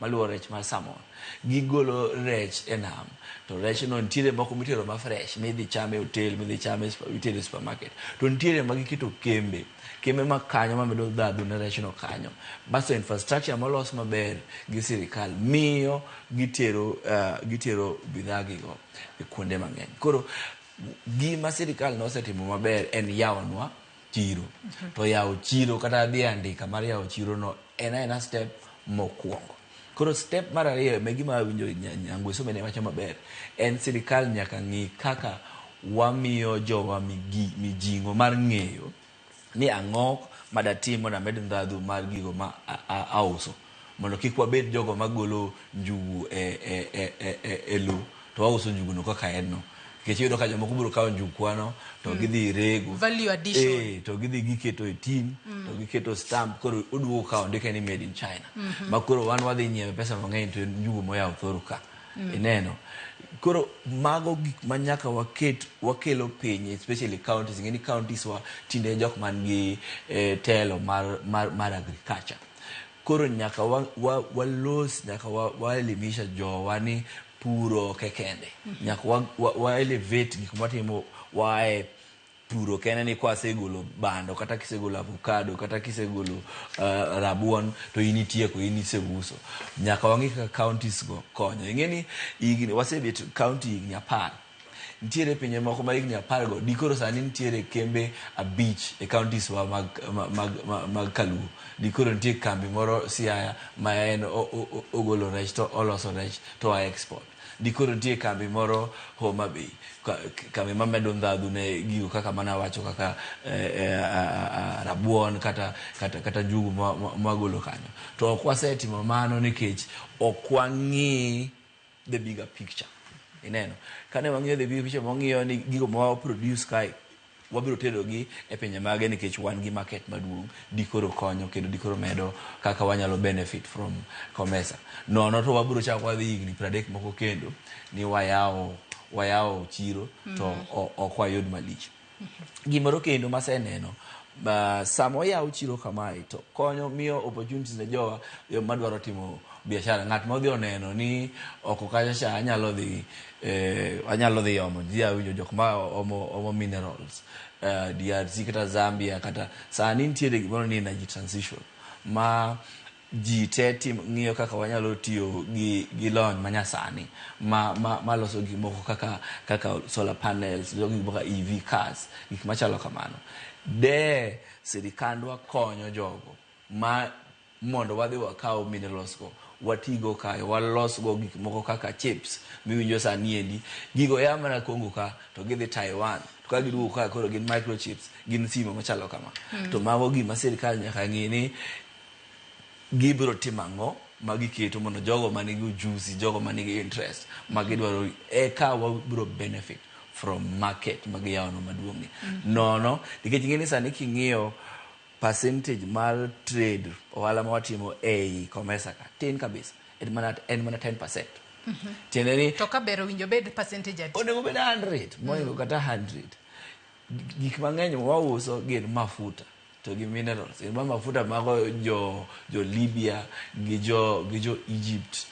maluwo rech mar salmon. Gigolo rech e nam to rechno nitiere moko mitero ma fresh midhi cham e hotel, midhi cham e itero e supermarket. To nitiere ma giketo kembe, kembe ma kanyo mamedo ndhadhu ne rechno kanyo. Basto infrastructure molos maber gi sirikal miyo gitero, gitero bidhaa gigo e kuonde mang'eny. Koro gima sirikal nosetimo maber en yawonwa chiro. To yawo chiro kata dhi andika mar yawo chiro no en aena step mokwongo. Koro step mar ariyo me gima awinjo Nyangweso bende wacho maber en sirikal nyaka ng'i kaka wamiyo jowa mijing'o mar ng'eyo ni ang'o madatim mondo amed ndhadhu mar gigo ma auso mondo kik wabed jogo magolo njugu e lo to wauso njugu no kaka en no. Nikech iyudo ka jomoko biro kawo njugu kwano to gidhi rego. Value addition. To gidhi giketo e tin to giketo stamp koro oduogo ka ondike ni made in China. Ma koro wan wadhi nyiewe pesa mang'eny to en njugu moya Uthoru ka. Ineno. Koro mago gik ma nyaka waket wakelo piny especially counties. Ing'e ni counties wa tinde jok man gi telo mar agriculture. Koro nyaka walos, nyaka waelimisha jowa ni puro ok e kende. Nyaka wa elevate gik mwatimo wae puro kende ni kwasegolo bando kata kisegolo avocado kata kisegolo rabuon to in itieko, in iseuso. Nyaka wang'i kaka counties go konyo. Ing'e ni higni wasebet county higni 10. Nitiere pinje moko ma higni 10 go dikoro sani nitiere kembe 5 e counties wa mag Kaluo. Dikoro nitie kambi moro Siaya ma en ogolo rech to oloso rech to a export. Dikoro nitie kambi moro Homa Bay, kambi mamedo ndhadhu ne gigo kaka mana wacho kaka rabuon kata njugu mwagolo kanyo. To ok wasetimo mano nikech ok wang'i the bigger picture. Ineno. Kane wang'iyo the bigger picture, wang'iyo ni gigo ma wa produce kae wabiro tero gi e pinje mage nikech wan gi market maduong' dikoro konyo kendo dikoro medo kaka wanyalo benefit from COMESA. Nono to wabiro chako wadhi higni 30 moko kendo ni wayawo chiro to ok wayud malich. Gimoro kendo maseneno, sama oyaw chiro kamae to konyo miyo opportunities ne jowa madwaro timo biashara. Ng'at ma odhi oneno ni oko kacha cha anyalo dhi omo, ji awinjo jok ma omo minerals, DRC kata Zambia kata sani nitiere gimoro ni energy transition ma ji te ng'iyo kaka wanyalo tiyo gi lony manyasani ma loso gik moko kaka solar panels, gik moko kaka EV cars, gik machalo kamano. De sirikandwa konyo jogo ma mondo wadhi wakaw minerals go watigo kae walosgo gik moko kaka chips miwinjo sani endi gigo ya mana Congo ka to gidhi Taiwan to ka giduogo ka koro gin microchips, gin simo machalo kama. To mago gima sirikal nyaka ng'i ni gibiro timo ang'o ma giketo mondo jogo manigi ujuzi, jogo manigi interest ma gidwaro eka wabiro benefit from market ma giyawono maduong' ni. Nono nikech ing'e ni sani king'iyo percentage mar trade, ohala ma watimo ei COMESA ka tin kabisa, en mana 10%. Tiende ni To ka ber owinjo bed percentage adi? Onego bed 100 moingo kata 100. Gik mang'eny mwauso gin mafuta to gi minerals. Ma mafuta mago jo Libya gi jo Egypt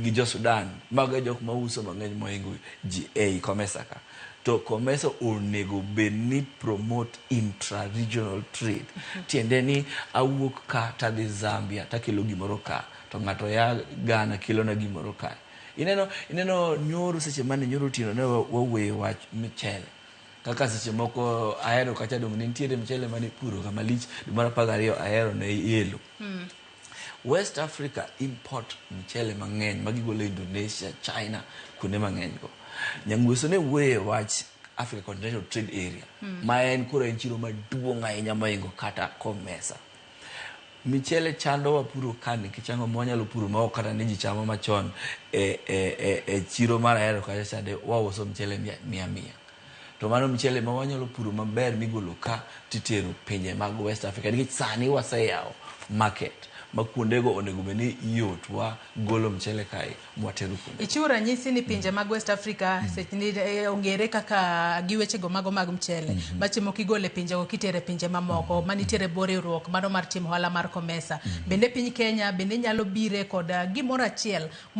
gi jo Sudan, mago e jok mauso mang'eny moingo ji ei COMESA ka. To COMESA onego bed ni promote intra-regional trade. Tiende ni awuok ka tadhi Zambia takelo gimoro ka to ng'ato ya Ghana kelona gimoro kae. Ineno nyoro seche mane nyoro otieno ne wawuoye wach mchele. Kaka seche moko ahero kacha dong ne nitiere mchele mane ipuro ga malich dwe mar 12 ahero ne yellow. West Africa import mchele mang'eny magigolo Indonesia, China, kuonde mang'eny go. Nyangweso ne wuoye wach Africa Continental Trade Area ma en koro en chiro maduong' ahinya moingo kata COMESA. Michele chandowa puro ka nikech ang'o ma wanyalo puro ma ok kata ni ji chamo machon e chiro mar Ahero kacha chande wauso mchele mia mia mia. To mano mchele ma wanyalo puro maber migolo ka titero pinje mag West Africa nikech sani waseyawo market Ma kuondego onego bed ni yotwa golo mchele kae mwatero kuonde. Ichiwo ranyisi ni pinje mag West Africa sechni ong'ere kaka gi wechego mago mag mchele machiemo kigolo e pinjego kitere e pinje mamoko manitiere bwo riwruok mano mar timo ohala mar COMESA. Bende piny Kenya bende nyalo bire kod gimoro achiel.